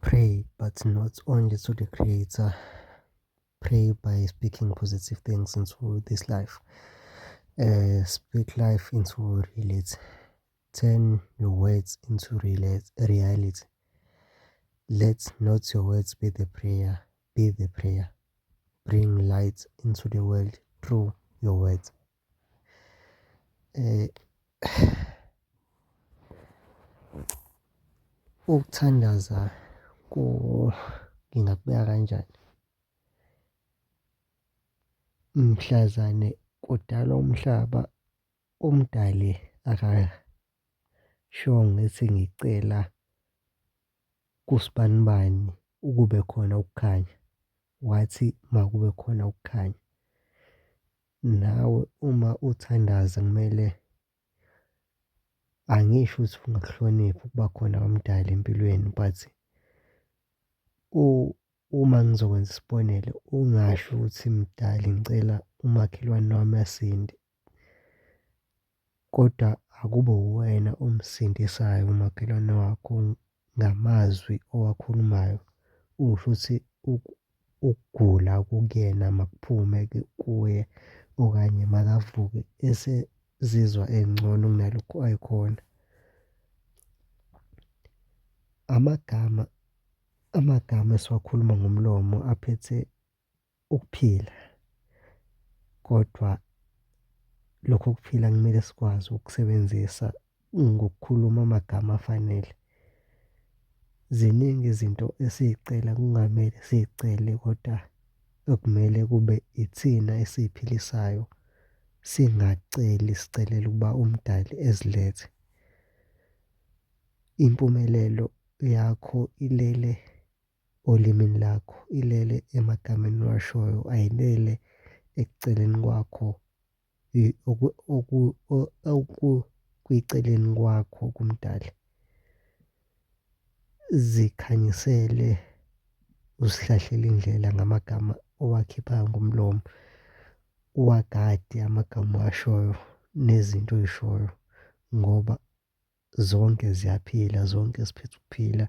Pray, but not only to the Creator. Pray by speaking positive things into this life. Speak life into reality. Turn your words into reality. Let not your words be the prayer, be the prayer. Bring light into the world through your words. Ukuthandaza ngingakubeka kanjani? Mhlazane kudalwa umhlaba, uMdali akashongo ethi ngicela kusibanibani ukube khona ukukhanya, wathi makube khona ukukhanya. Nawe uma uthandaza kumele, angisho ukuthi ungakuhloniphi ukuba khona koMdali empilweni but uma ngizokwenza isibonelo, ungasho ukuthi Mdali ngicela umakhelwane wami asinde, kodwa akube uwena omsindisayo umakhelwane wakho ngamazwi owakhulumayo. Usho ukuthi ukugula okukuyena makuphume kuye, okanye makavuke esezizwa engcono kunalokhu ayikhona. Amagama, amagama esiwakhuluma ngomlomo aphethe ukuphila, kodwa lokho kuphila kumele sikwazi ukusebenzisa ngokukhuluma amagama afanele. Ziningi izinto esiy'cela kungamele siy'cele kodwa okumele kube ithina esiy'philisayo, singaceli sicelele ukuba uMdali ezilethe. Impumelelo yakho ilele olimini lakho, ilele emagameni owashoyo, ayilele ekuceleni kwakho okukwiceleni kwakho kuMdali. Zikhanyisele, uzihlahlele indlela ngamagama owakhiphayo ngomlomo, uwagade amagama owashoyo nezinto oy'shoyo ngoba zonke ziyaphila, zonke ziphethe ukuphila,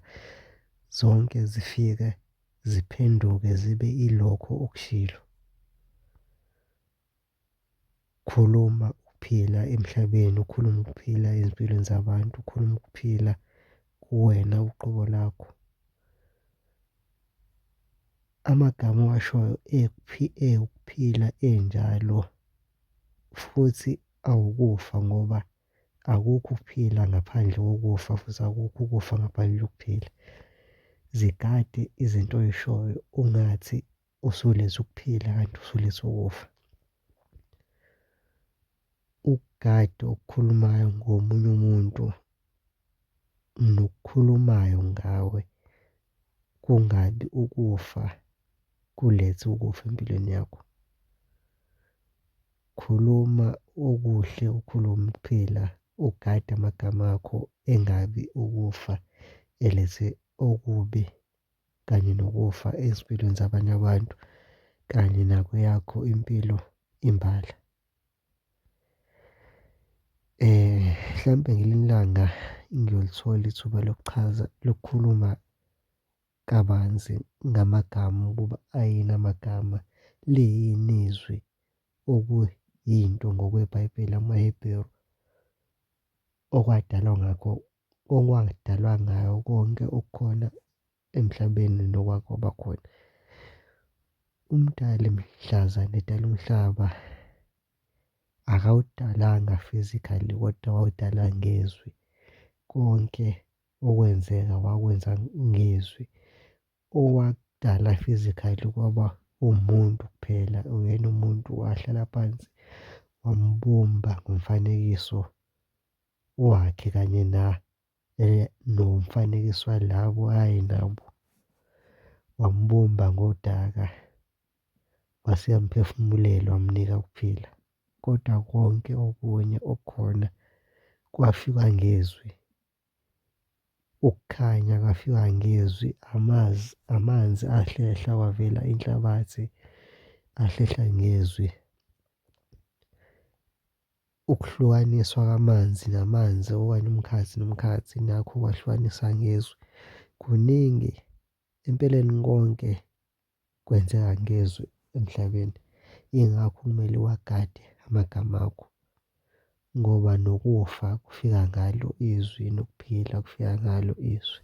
zonke zifike ziphenduke zibe ilokho okushilo. Khuluma ukuphila emhlabeni, ukhulume ukuphila ezimpilweni zabantu, ukhulume ukuphila kuwena uqobo lakho. Amagama owashoyo ewukuphila enjalo futhi awukufa ngoba akukho ukuphila ngaphandle kokufa futhi akukho ukufa ngaphandle kokuphila. Zigade izinto oy'shoyo, ungathi usuletha ukuphila kanti usuletha ukufa. Ukugada okukhulumayo ngomunye umuntu nokukhulumayo ngawe kungabi ukufa, kulethe ukufa empilweni yakho. Khuluma okuhle, ukhulume ukuphila, ugade amagama akho engabi ukufa, elethe okubi kanye nokufa ezimpilweni zabanye abantu, kanye nakweyakho impilo imbala. Hlampe ngelinye ilanga ngiyolithola ithuba lokuchaza, lokukhuluma kabanzi ngamagama ukuba ayini amagama, liyini izwi okuyinto ngokweBhayibheli amaHebheru okwadalwa ngakho, okwadalwa ngayo konke okukhona emhlabeni nokwake kwaba khona. UMdali mhlazane edala umhlaba akawudalanga physically, kodwa wawudala ngezwi. Konke okwenzeka wakwenza ngezwi. Owakudala physically kwaba umuntu kuphela, uyena umuntu wahlala phansi wambumba ngomfanekiso wakhe kanye nomfanekiso walabo ayenabo, wambumba ngodaka, wase eyamphefumulela wamnika ukuphila. Kodwa konke okunye okukhona kwafika ngezwi. Ukukhanya kwafika ngezwi, amanzi ahlehla kwavela inhlabathi, ahlehla ngezwi. Ukuhlukaniswa kwamanzi namanzi okanye umkhathi nomkhathi nakho kwahlukaniswa ngezwi. Kuningi. Empeleni konke kwenzeka ngezwi emhlabeni. Yingakho kumele uwagade amagama akho, ngoba nokufa kufika ngalo izwi, nokuphila kufika ngalo izwi.